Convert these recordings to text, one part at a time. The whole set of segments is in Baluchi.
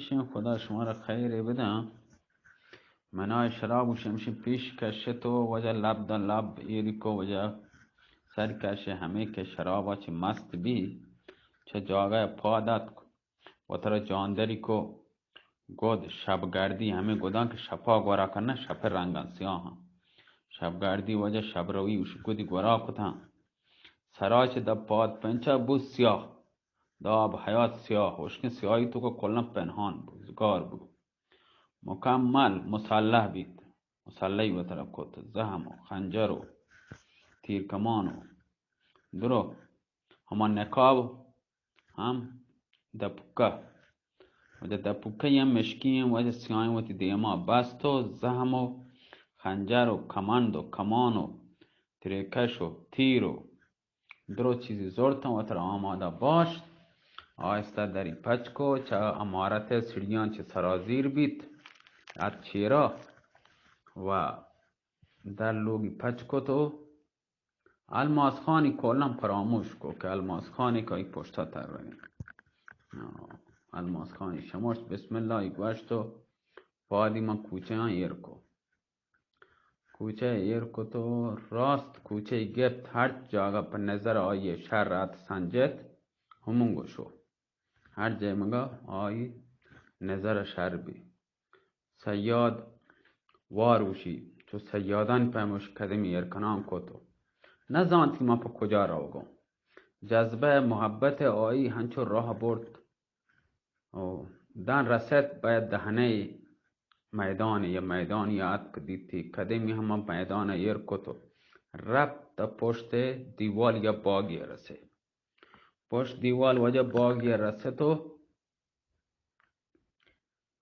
چین خدا شما را خیر بداں۔ منای شراب و شمشی پیش کشت و وجہ لب دا لب ایری کو، وجہ سر کش ہمیں کہ شرابا چہ مست بی، چہ جاگہ پاد اتک، وترا جاندری کو، گد شبگردی ہمیں گداں کہ شپا گورا کنہ، شپ رنگاں سیاہاں۔ شبگردی وجہ شب روی اش گدی گورا کتاں۔ سرا چہ دپ پاد پنچا بو سیاہ، داب حیات سیاہ، ہشکیں سیاہی تو کہ کلاں پنہان بو، زگار بو۔ مکمل مسلح بیت، مسلحی وترا کت، زہم و خنجر و تیر کمان و درو ہما نقاب ہم دپکہ، وجہ دپکہ ہم مشکی ہیں، وجہ سیاہیں وتی دیما بست و زہم و خنجر و کمند و کمان و تریکش و تیر و درو چیزی زرتاں، وترا آمادہ باشت۔ آہستہ دری پچ کو، چہ عمارت سیڑھیاں چہ سرازیر بیت، ات چیرا و در لوگی پچ کت و الماس خانی کلاں فراموش کو کہ الماس خانی کئی پشتا ترگیں۔ آ، الماس خانی شمشت، بسم اللہ ای گوشت و پادی من کوچیاں ایر کو۔ کوچہ ایر کت و راست کوچہ گپت، ہرچ جاگہ پہ نظر آئی شر ات سنجت، ہمون گوشو۔ ہر جائے مگا آئی نظر شر بی۔ صیاد وار گوشی، چو صیادان پیموش قدمی ایر کنان کت و نزانت کہ من پہ کجا روگوں۔ جذبہ محبت آئی ہنچو راہ برت و داں رست بہ دہنہ میدان یا میدانی آتک دیتی، قدمی ہما میدان ایر کت و رپت پشت دیوال یا باگی رسے۔ پشت دیوال وجہ باگی رست و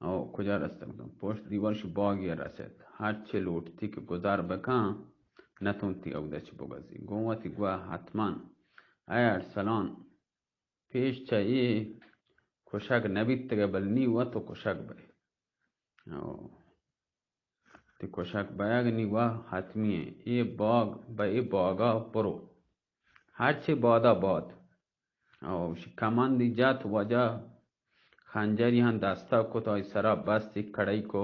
او کجا رست بکن؟ پشت دیوال شو باگی رست۔ ہرچی لوٹتی کہ گزار بکن، نتونتی اودہ چی بگزی۔ گوں وتی گوا حتماً اے ارسلان پیش چہ اے کشگ نبیتگہ، بل نی وت و کشگ بئے۔ او، تئی کشگ بیگ نی وا حتمی ایں۔ اے باگ، بہ اے باگا برو۔ ہرچی بادا باد۔ او، شی کمندی جت وجہ خنجری ہم دستا کت، آئی سرا بستی کڑئی کو۔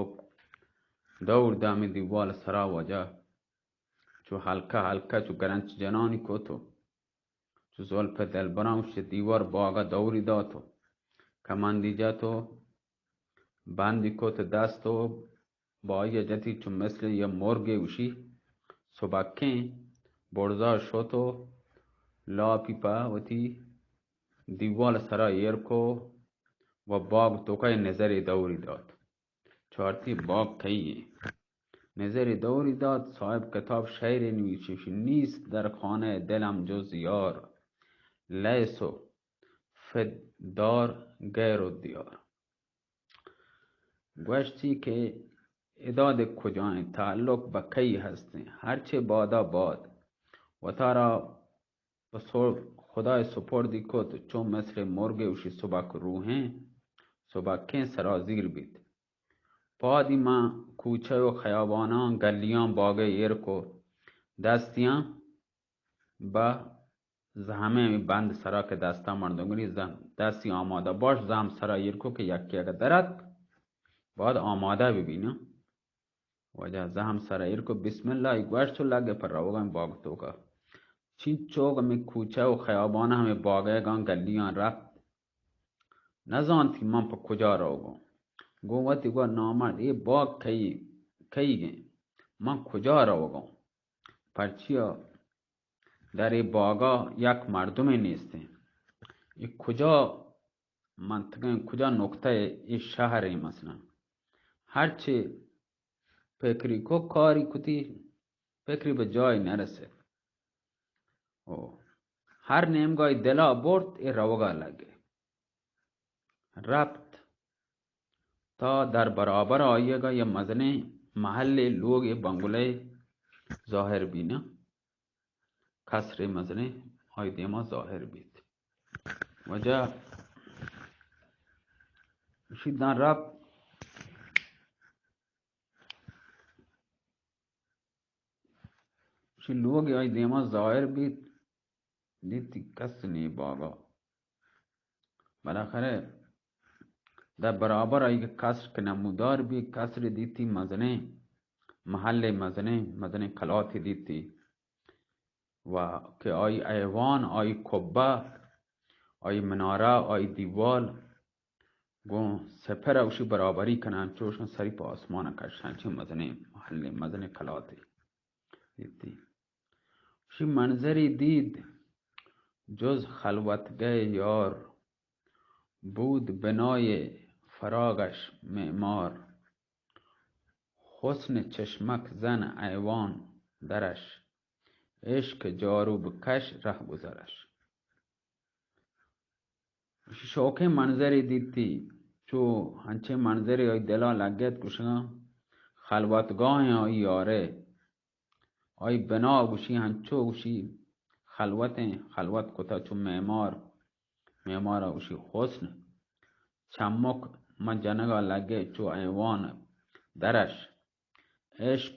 دور دامی دیوال سرا وجہ چو ہلکہ ہلکہ چو گرنچ جنانی کت و چو زلف دلبراں گوشت دیوار باگا دوری دات و کمندی جت و بندی کت دست و با آئی جتی چو مثل یا مرگے گوشی سبکیں برزا شت و لاپی پہ وتی دیوال سرا ایر کو و باگ توکا نظرے دوری دات۔ چارتی باگ کئی ایں؟ نظر دوری دات، صاحب کتاب شعر نویسی، نیست در خانہ دلم جز یار، لیس و فی الدار غیر الدیار۔ گوشتی کہ ادا دے کجائیں، تعلق بہ کئی ہستیں، ہرچے بادا باد، وتارا پہ سو-، خدائے سپردی کت، چو مثل مرگے اوشی سبک روحیں، سبکیں سرازیر بیت۔ پادی من کوچہ و خیاباناں، گلیاں، باگے ایر کو، دستیاں بہ زہمیں بند سرا کہ دستا مردم گری زہم، دستی آمادہ باش، زہم سرا ایر کو کہ یکی اگہ درت، باید آمادہ ببیناں۔ واجہ زہم سرا ایر کو، بسم اللہ ای گوشت و لگے پر روگاں باگ توکا۔ چینچوک ہمیں کوچہ و خیابان ہمیں باگیگاں گلیاں رفت۔ نزانت کہ من پہ کجا روگاں۔ گوں وتی گوا نامرد، اے باگ کئی، کئی گیں؟ من کجا روگاں؟ پرچیا در اے باگا یک مردمے نیستیں۔ اے کجا منطقہ ایں، کجا نقطہ اے، اے شہر ایں مثلاً؟ ہرچے پکری کو، کاری کتی، پکری بہ جای نرسے۔ او ہر نیمگا ای دلا برت، اے روگا لگے۔ رپت تا در برابر آئیگا یا مزنیں محلے، لوگے، بنگلے ظاہر بی نا۔ قصرے مزنیں آئی دیما ظاہر بیت۔ واجہ شیداں رپت، شی لوگ آئی دیما ظاہر بیت، دیتی کس نی باگا۔ بالاخرہ در برابر آئی قصر کہ نمودار بی، قصر دیتی مزنیں، محل مزنیں، مزنیں کلاتے دیتی و کہ آئی ایوان، آئی قبہ، آئی منارہ، آئی دیوال گوں سپر ءَ اوشی برابری کنان، چوشاں سری پہ آسمان ءَ کشان، چی مزنیں محل، مزنیں کلاتے دیتی۔ شی منظری دید جز خلوتگئے یار، بود بنای فراغش معمار. حسن چشمک زن ایوان درش، عشق جارو بکش رہگذرش. شوکیں منظرے دیتی، چو انچیں منظرے آئی دلا لگت، گوشگاں خلوتگاہیں آئی یارے. آئی بنا گوشی، ہنچو گوشی خلوتیں، خلوت کتا چو معمار، معمارا گوشی حسن، چمک من جنگا لگے چو ایوان درش، عشق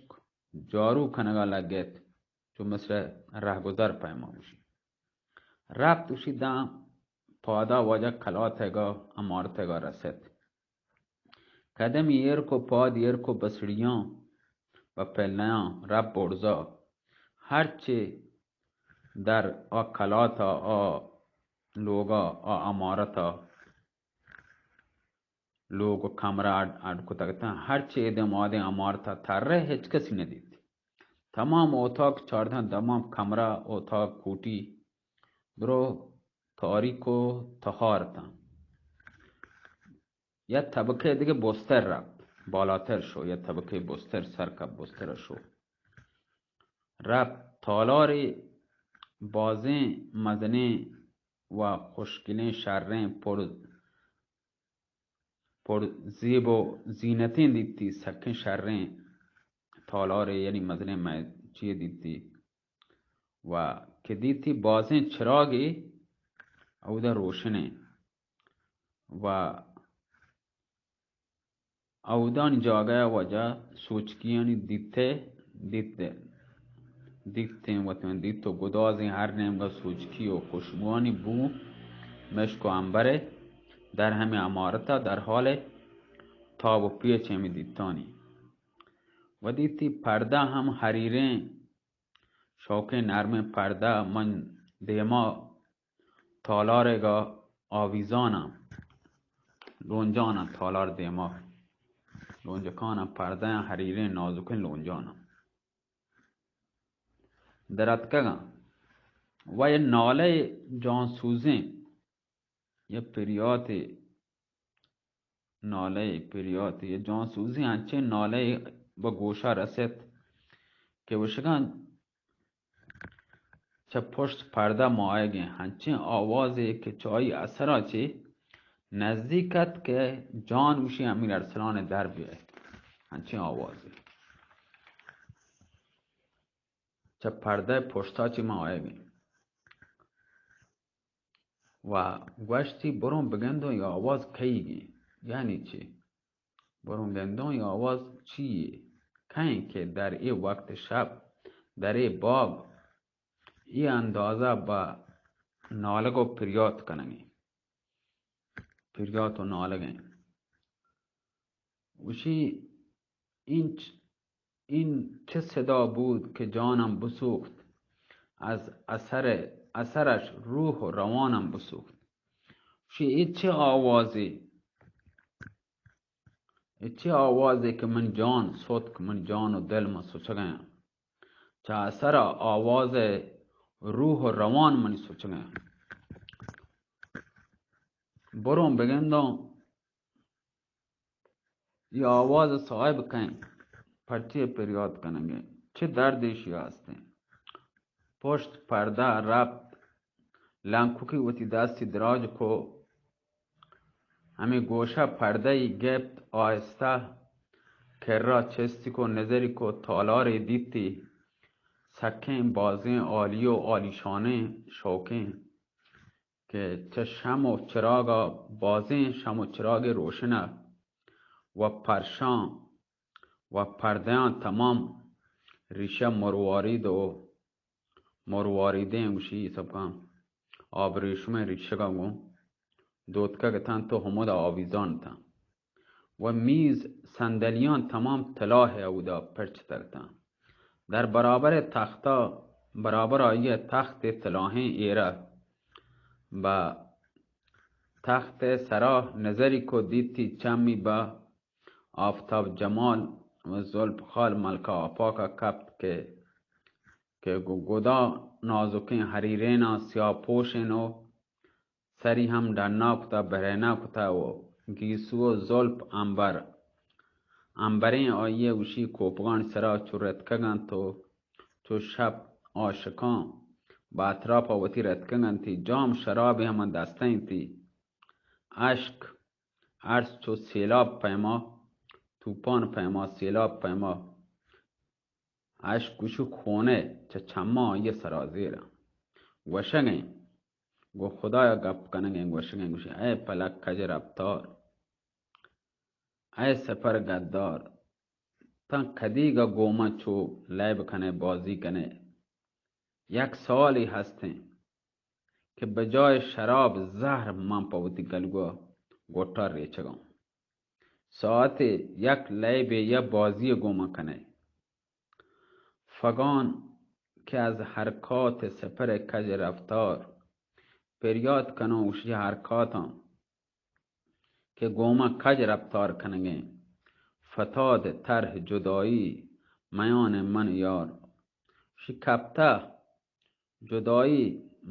جارو کنگا لگت چو مثل رہگذر پیما گوشی. رپت گوشی داں پادا واجہ کلاتگا، عمارتگا رست. قدمی ایر کو، پاد ایر کو، بسڑیاں و پلیاں رپ برزا. ہرچے در آ کلاتا، آ لوگا، آ عمارتا، لوگ و کمرہ اڈ، اڈ کتگ اتاں. ہرچے ادم آدم عمارتا ترہ، ہچ کسی ندیت. تمام اتاق چاردن، تمام کمرہ، اتاق، کوٹی درو تاریک و تہار اتاں. یک طبقہ دگہ بستر رپت، بالاتر شو، یک طبقہ بستر سر کپ، بستر شو. رپت تالارے بازیں مزنیں و خوشگلیں شریں پر، پر زیب و زینتیں دیتی، سکیں شریں تالارے یعنی مزنیں مئے چیے دیتی و کہ دیتی بازیں چراگے اودا روشنیں و اودانی جاگہ ءَ واجہ سوچکیانی دیت ءَ، دیت ءَ، دیتیں وت دیت و گدازیں ہر نیمگا سوچکی و خوشبوانی بو، مشک و عنبر ءَ در ہمے عمارت ءَ در حال تاب و پیچ ہمے دیتانی. و دیتی پردہ ہم حریریں شوکیں نرمیں پردہ من دیما تالارگا آویزاناں، لونجاناں، تالار دیما لونجکاناں، پردیاں حریریں نازکیں لونجاناں دراتکگاں. و یہ نالہ جانسوزیں، یہ پریاتے نالہ، پریات، یہ جانسوزیں انچیں نالہ بہ گوشا رست کہ وشگاں چہ پشت پردہ ماہگیں، انچیں آوازے کہ چہ آئی اثرا چہ نزدیک ات کہ جان گوشی امیر ارسلان در بیائے. انچیں آوازے چہ پردہ پشتا چہ ماہگیں. و گوشتی، بروں بگندوں اے آواز کئیگیں، یعنی چی؟ بروں گندوں اے آواز چی یے؟ کئیں کہ در اے وقت شپ، در اے باگ، اے اندازہ بہ نالگ و پریات کنگیں، پریات و نالگیں. گوشی، این چ-، این چه صدا بود که جانم بسوخت، از اثر، اثرش روح و روانم بسوخت. گوشی، اے چه آوازے، اے چه آوازے کہ من جان ستک، من جان و دل من سچگیاں. چہ اثر آواز روح و روان منی سچگیاں. بروں بگندوں اے آواز صاحب کئیں، پرچے پریات کنگیں، چہ دردے شی ہستیں؟ پشت پردہ رپت، لنککی وتی دستی دراج کو، ہمے گوشہ پردہ ای گپت، آہستہ کرا چستی کو، نظری کو، تالارے دیتی، سکیں بازیں عالی و عالیشانیں شوکیں کہ چہ شم و چراگا بازیں شم و چراگے روشن ات و پرشاں و پردیاں تمام ریشہ مروارید و مرواریدیں گوشی سبکاں آبریشمیں ریشگا گوں دوتکگ اتنت و ہمودا آویزان اتنت. و میز صندلیاں تمام طلاہ ء اودا پرچتگ اتاں۔ در برابر تختا، برابر آئی ء تخت ء طلاہیں ایرہ بہ تخت ء سرا نظری کو، دیتی چمی بہ آفتاب جمال و زلف خال ملکہ آپاک ء کپت کہ، کہ گو-، گدا نازکیں حریریناں سیاہ پوشیں و سری ہم ڈنا کتہ، برہنہ کتہ و گیسو و زلف عنبر، عنبریں آئی ء گوشی کوپگانی سرا چو رتکگ انت و چو شپ عاشقاں بہ اطراپ ء وتی رتکگ انتی۔ جام شرابے ہم دست ء انتی۔ اشک ارس چو سیلاب پیما، توپان پیما، سیلاب پیما، اشک گوشو خونے چہ چماں آئی ء سرا زیراں۔ گوشگیں، گوں خدایا گپ کنگیں، گوشگیں، گوشی، اے پلک کج رپتار، اے سپر گدار، تاں کدیگ ء گوں من چو لیب کنے، بازی کنے؟ یک سوالی ہستیں کہ بجائے شراب زہر من پہ وتی گلگو گٹا ریچگاں۔ ساعتے یک لیبے یا بازی گوں من کنے۔ فگان کہ از حرکات سپر کج رفتار، پریات کناں گوشی حرکاتاں کہ گوں من کج رفتار کنگیں۔ فتاد طرح جدائی میان من یار، شکپتہ جدائی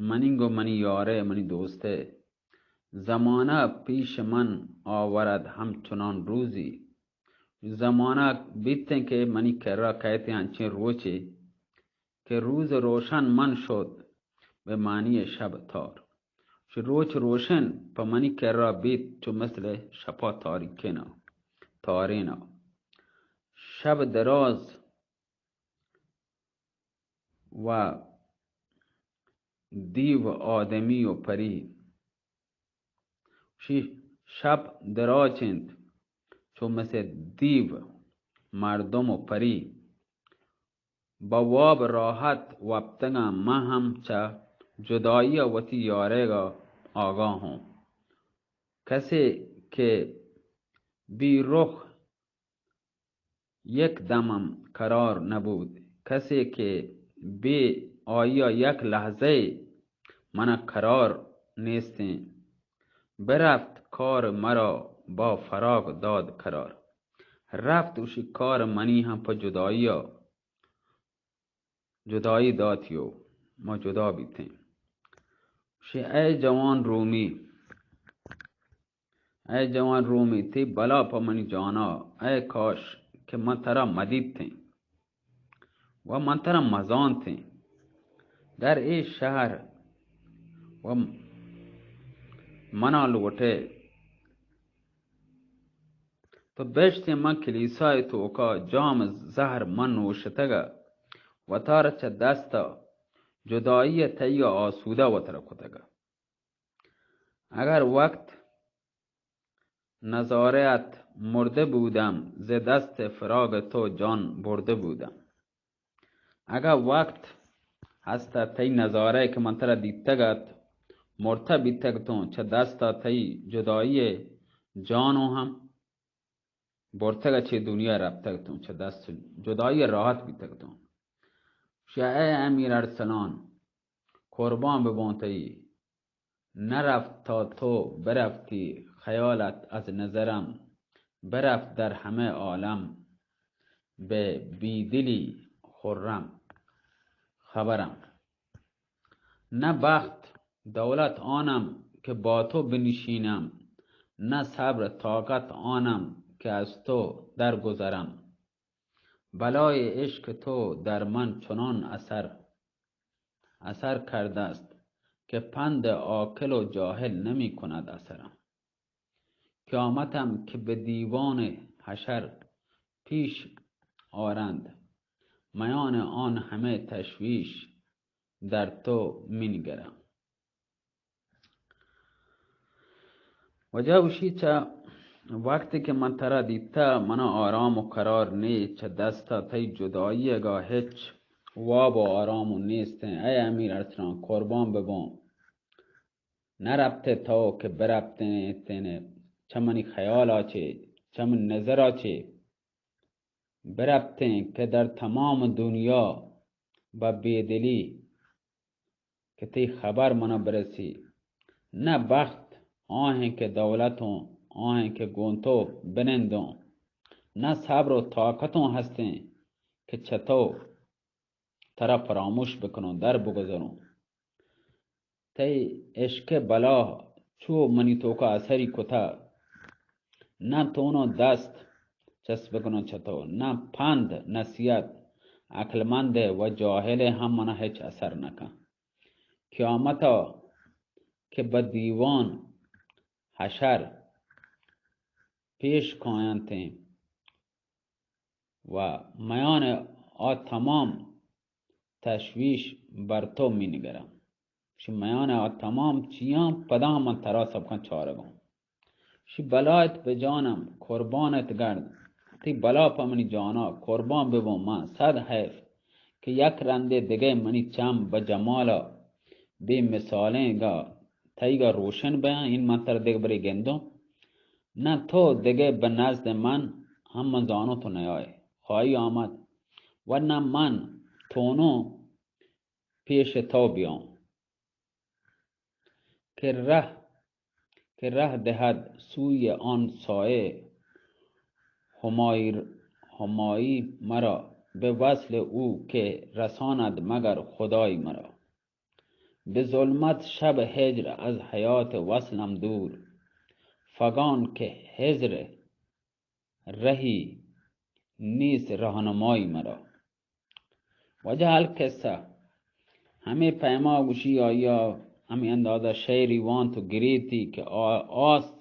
منی گوں منی یارے، منی دوستے۔ زمانہ پیش من آورد ہمچنان روزی۔ زمانہ بیتیں کہ منی کرا کئیت انچیں روچے کہ روز روشن من شد بہ معنی شب تار۔ چو روچ روشن پہ منی کرا بیت، چو مثل شپا تاریکینا، تارینا۔ شب دراز و دیو آدمی و پری۔ شی شپ دراج انت، چو مثل دیو مردم و پری۔ بہ واب راحت وپتگاں من ہم چہ جدائی ء وتی یاریگ ء آگاہ اوں۔ کسے کہ بی رخ یک دمم قرار نبود، کسے کہ بے آئیا یک لحظہ منا قرار نیستیں۔ برفت کار مرا با فراق داد قرار۔ رفت اوشی کار منی ہم پہ جدائیا، جدائی داتیو، ما جدا بیتیں۔ شی اے جوان رومی، اے جوان رومی، تئی بلا پہ منی جانا، اے کاش کہ من ترا مدیتیں و من ترا مزانتیں۔ در اے شہر و منا لوٹے۔ تو بشتیں من کلیسائے توکا جام زہر من نوشتگ ء وتارا چہ دست ء جدائی ء تئی ء آسودہ وترا کتگ ء۔ اگر وقت نظارہ ات مرده بودم، ز دست فراق تو جان برده بودم۔ اگاں وقت ہست ات تئی نظارہ کہ من ترا دیتگ ات، مرتہ بیتگ اتوں، چہ دست ء تئی جدائی ء جانوں ہم برتگ ء چہ دنیا رپتگ اتوں، چہ دست جدائی ء راحت بیتگ اتوں۔ شہ اے امیر ارسلان، قربان بباں تئی۔ نرفت تا تو برفتی، خیالت از نظرم برفت، در همه عالم به بیدلی خرم خبرم۔ نه بخت دولت آنم که با تو بنشینم، نه صبر طاقت آنم که از تو درگذرم۔ بلای عشق تو در من چنان اثر اثر کرده است که پند عاقل و جاهل نمی‌کند اثرم۔ قیامتم که به دیوان حشر پیش آرند، میان آن همه تشویش در تو می‌نگرم۔ واجہ گوشی، چہ وقتی کہ من ترا دیتہ، منا آرام و قرار نی، چہ دستا تئی جدائیگا ہچ واب و آرام و نیستیں۔ اے امیر ارسلان، قربان بباں، نہ رپتے تو کہ برپتیں تینے، چہ منی خیالا چہ چہ من نظرا چہ برپتیں کہ در تمام دنیا بہ بے دلی کہ تئی خبر منا برسی۔ نہ بخت آہیں کہ دولتوں، آہیں کہ گوں تو بنندوں، نہ صبر و طاقتوں ہستیں کہ چہ تو ترا فراموش بکنوں، در بگذروں۔ تئی عشق بلا چو منی توکا اثری کتا، نہ تونو دست چست بکنوں چہ تو، نہ پند، نصیحت، عقلمند و جاہل ہم منا ہچ اثر نکن۔ قیامتا کہ بہ دیوان حشر پیش کاینتیں، و میان آ تمام تشویش بر تو می نگراں۔ شی میان آ تمام چیاں پدا من ترا سبکاں چارگوں۔ شی بلایت بہ جانم، قربانت گرد، تئی بلا پہ منی جانا قربان ببوں من۔ صد حیف کہ یک رندے دگہ منی چم بہ جمالا بے مثالیں گا تئیگا روشن بیاں، این من ترا دگہ برے گندوں۔ نہ تو دگہ بہ نزد من ہم من زانوں تو نیائے، خواہی آمد، ورنہ من تونوں پیش تو بیاؤں۔ کہ رہ، کہ رہ دہد سوی آن سایہ، ہمائی، ہمائی مرا، بہ وصل او کہ رساند مگر خدائی مرا۔ بہ ظلمت شب ہجر از حیات وصلم دور، فغان کہ ہجر رہی نیست رہنمائی مرا۔ واجہ القصہ ہمے پیما گوشی، آیا ہمے اندازہ شعری وانت و گریتی کہ آ-، آست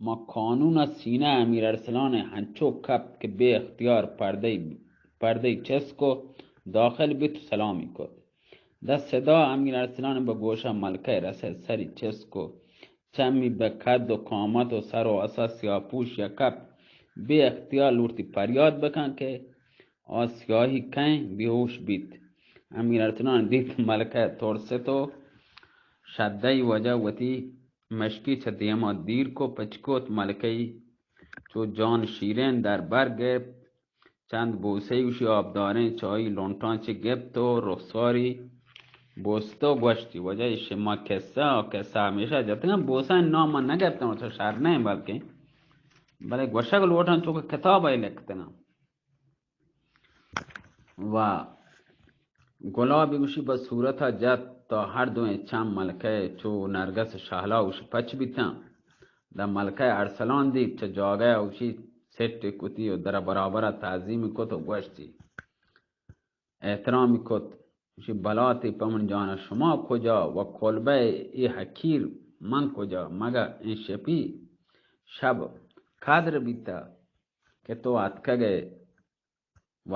ما قانون سینہ امیر ارسلان ہنچو کپت کہ بے اختیار پردے، پردے چست کو داخل بیت و سلامی کت۔ داں صدا امیر ارسلان بہ گوشا ملکہ رسے، سری چست کو، چمی بہ قد و قامت و سر و اسا سیاہ پوش یک کپت۔ بے اختیار لوٹتی پریاد بکن کہ آ سیاہی کئیں بیہوش بیت۔ امیر ارسلان دیت ملکہ ترست و شدہی وجہ وتی مشکی چہ دیما دیر کو، پچ کت۔ ملکہی چو جان شیرین در بر گپت، چند بوسہی گوشی آبداریں چائی لنٹاں چہ گپت و رخساری بوست و گوشتی، واجہ شما قصہ، قصہ ہمیشہ جتگاں، بوسہ نام من نہ گپتاں، تو شر نہ، بلکیں بلے گوشگ لوٹاں چونکہ کتاب ء لکھتگاں۔ و گلابی گوشی بہ صورت ء جت تا ہر دوئیں چم ملکہ چو نرگس شہلا گوشی پچ بیتاں۔ داں ملکہ ارسلان دیت چہ جاگہ ء گوشی سٹ کتی و در برابر ء تعظیم کت و گوشتی، احترام کت، گوشی بلا تئی پہ من جان، شما کجا و کلبہ اے حقیر من کجا؟ مگہ ایں شپی شب قدر بیتہ کہ تو اتکگ ئے و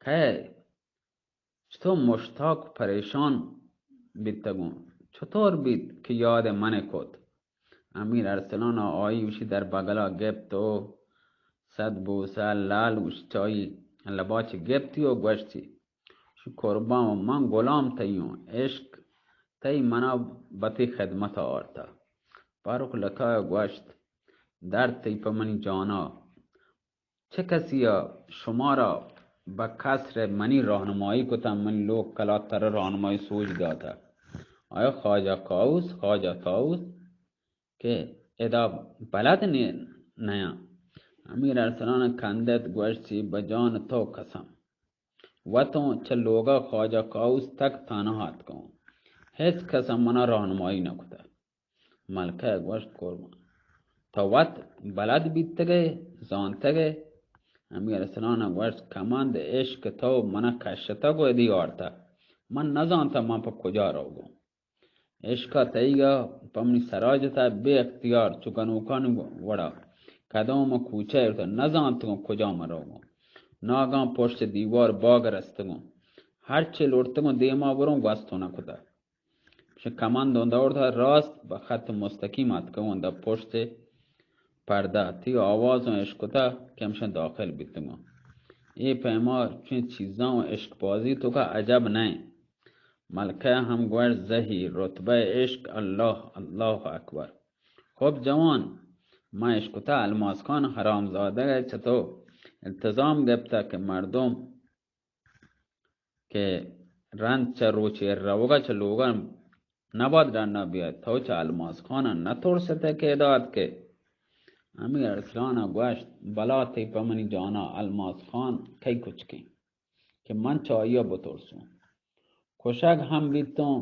کئے؟ چطور مشتاق و پریشان بیتگوں؟ چطور بیت کہ یاد من کت؟ امیر ارسلان ء آئی وشی در بگلا گپت و صد بوسہ لال گوشت، چائی لباچ گپتی و گوشتی، شو قربان و من غلام تئی ہوں، عشق تئی منا بتی خدمت آورتا۔ پاروک لتا گوشت، درد تئی پہ منی جانا، چہ کسی ء شمارا بہ قصر منی راہنمائی کتہ، منی لوگ کلات ترا راہنمائی سوج داتہ۔ آیا خواجہ قاؤس، خواجہ طاؤس کہ ادا بلد نی-، نیاں۔ امیر ارسلان کندت گوشت، چی بہ جان تو قسم، وتوں چہ لوگا خواجہ قاؤس تک تنہا اتکوں، ہچ کس منا راہنمائی نہ کتہ۔ ملکہ ء گوشت، قربان، تو وت بلد بیتگ ئے، زانتگ ئے؟ امیر ارسلان ء گوشت، کمند عشق تو من ء کشتگ و ادی آرتگ، من نزانتگ من پہ کجا روگوں۔ عشق ء تئیگ ء پہ منی سرا جتگ، بے اختیار چو گنوکانی وڑا کدوم کوچہ ء رتگ، نزانتگوں کجا من روگوں۔ ناگاں پشت دیوار باگ رستگوں، ہرچے لوٹتگوں دیما بروں، گوستوں نہ کتگ۔ چہ کمند دور تھا راست بہ خط مستقیم اتکگوں، داں پشت پردہ تئی آوازاں اشکتہ کہ ہمشاں داخل بیتگوں۔ اے پیما چویں چیزاں و عشق بازی توکا عجب نہ انت۔ ملکہ ہم گوشت، زہی رتبہ عشق، اللہ، اللہ اکبر۔ خب جوان، من اشکتا الماس خان حرامزادگ ء چہ تو التزام گپتا کہ مردم کہ رند چہ روچ ایر روگا چہ لوگا نبات ڈنا بیات، تو چہ الماس خانا نترستے کہ ادا اتکے؟ امیر ارسلانا گوشت، بلا تئی پہ منی جانا الماس خان کئی کچکیں کہ من چہ آئیا بترسوں؟ کشگ ہم بیتوں،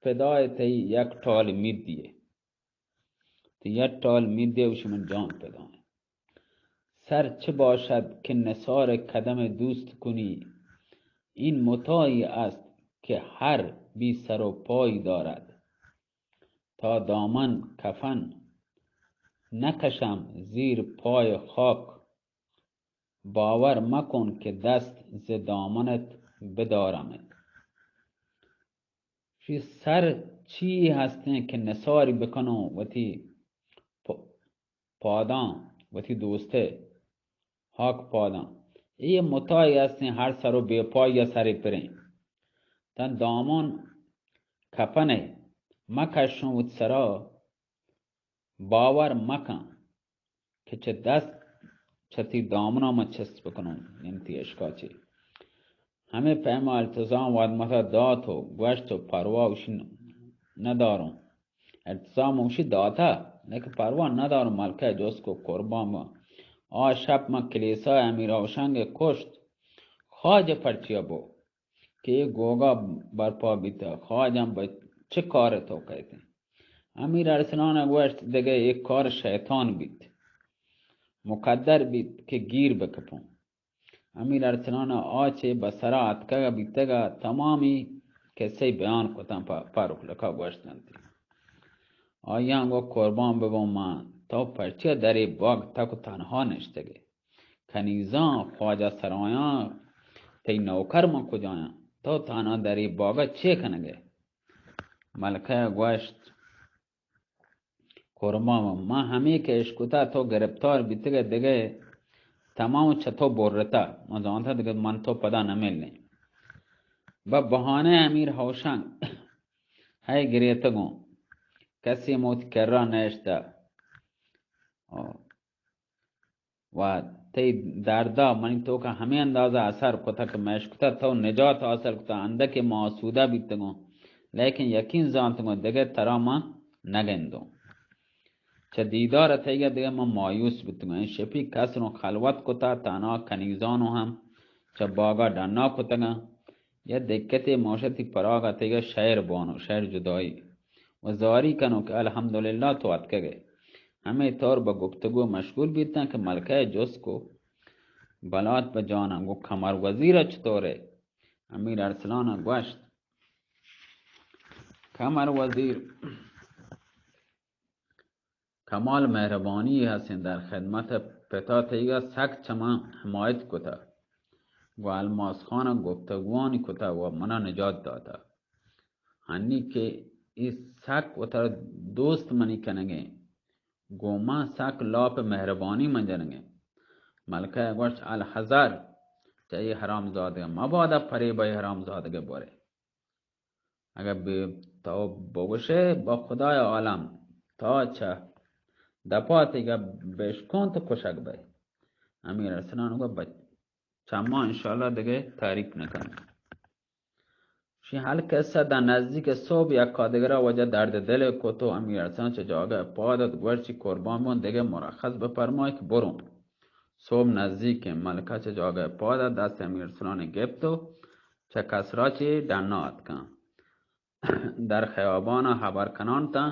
پدائے تئی یک ٹال میدیے۔ تئی یک ٹال میدے، گوشی من جان پدائیں۔ سر چه باشد که نثار قدم دوست کنی، این متاعی است که هر بی سر و پایی دارد. تا دامن کفن نکشم زیر پای خاک، باور مکن که دست ز دامنت بدارمت. شی سر چی ہستیں کہ نثاری بکنوں وتی پ-، پاداں، وتی دوستے ہاک پاداں۔ اے متاعی ہستیں ہر سر و بے پائی سرے پریں۔ تن دامان کپنے مکشوں وت سرا، باور مکن کہ چہ دست چہ تی دامنا من چست بکنوں، یعنی تی اشکا چی۔ ہمے پیما التزام وت متا دات و گوشت و پروا اوشی نداروں۔ التزام اوشی داتا، لیکن پروا نداروں، ملکہ جست کو قربان با۔ آ شپ من کلیسا امیر ہوشنگ کشت، خواجہ پرچیا بو کہ اے گوگا برپا بیتہ، خواجہ بہ چہ کار تو کئیتیں؟ امیر ارسلان گوشت، دگہ اے کار شیطان بیت، مقدر بیت کہ گیر بکپوں۔ امیر ارسلان آ چہ بہ سرا اتکگ بیتگ ء تمامی کسہ بیان کتاں پہ پاروک لکا گوشتنت۔ آیاں گو قربان ببوں من، تو پرچیا درے باگ تک و تنہا نشتگے؟ کنیزاں، خواجہ سرایاں، تئی نوکر من کجایاں؟ تو تنہا درے باگا چے کنگے؟ ملکہ گوشت، قربان، من ہمے کہ اشکتا تو گرفتار بیتگے دگہ تمام چہ تو برتا، من زانتا دگہ من تو پدا نملیں۔ بہ بہانہ امیر ہوشنگ ہے گریتگوں، کسی موت کرا نشتا۔ و تئی دردا منی توکا ہمے اندازہ اثر کتہ کہ مشکتہ تو نجات حاصل کتہ، اندکہ ما آسودہ بیتگوں، لیکن یقین زانتگوں دگہ ترا من نگندوں۔ چہ دیدار تئیگا دگہ من مایوس بیتگوں۔ این شپی کس نوں خلوت کتہ، تنہا کنیزانوں ہم چہ باگا ڈنا کتگاں۔ یا دکتے موشتی پراگا تئیگا شعر بانو، شعر جدائی و زاری کنو کہ الحمدللہ تو اتکگے۔ ہمے طور بہ گفتگو مشغول بیتاں کہ ملکہ جست کو، بلات بہ جاناں گو قمر وزیر چطورے؟ امیر ارسلان گوشت، قمر وزیر کمال مہربانی ہستیں، در خدمت پتا تئیگا سک چہ من حمایت کتہ۔ گو الماس خان گفتگوانی کتہ و منا نجات داتہ۔ ہنی کہ اے سک وترا دوست منی کنگیں، گوں من سک لاپ مہربانی من جنگیں۔ ملکہ گوشت، الحذر، چہ اے حرامزادگا مبادا فریب اے حرامزادگے بورے۔ اگہ بہ تو بگوشے، با خدای عالم، تا چہ دپا تئیگا بشکونت کشگ بئے۔ امیر ارسلان گو، بچ چما انشاءاللہ دگہ تعریف نکنیں۔ شی ہل قصہ داں نزدیک صبح یکا دگرا وجہ درد دل کت و امیر ارسلان چہ جاگہ پاد ات، گوشت، چی قربان بون، دگہ مرخص بفرمائے کہ بروں۔ صبح نزدیک، ملکہ چہ جاگہ پاد ات، دست امیر ارسلان گپت و چہ قصرا چی ڈنا اتکاں۔ در خیابانا خبر کنان تاں،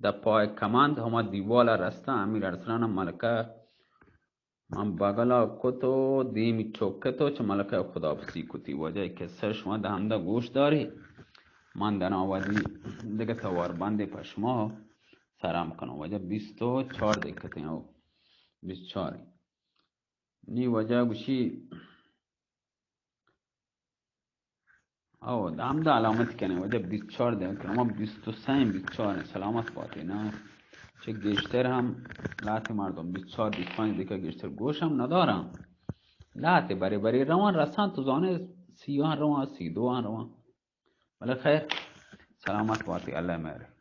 دپائے کمند ہما دیوالا رستاں، امیر ارسلان ملکہ من بگلا کت و دیمی چکت و چہ ملکہ خداحافظی کتی۔ واجہ اے قصہ شما دہ ہمدا گوش داری، من دنا ودی دگہ توار بندے پہ شما سرام کنوں۔ واجہ بیست و چار دکتیں او، بیست و چار۔ نی واجہ گوشی، او، ہمدا علامت کنیں، واجہ بیست و چار دیں، کہ ہما بیست و سہ، بیست و چار، سلامت باتے نا۔ چہ گیشتر ہم لہتے مردم بیست و چار، بیست و پنچ دکہ گیشتر گوش ہم نداراں۔ لہتے برے برے رواں رساں، تو زانے سی آن رواں، سی دو آن رواں۔ بلے خیر، سلامت باتے، اللہ مہر۔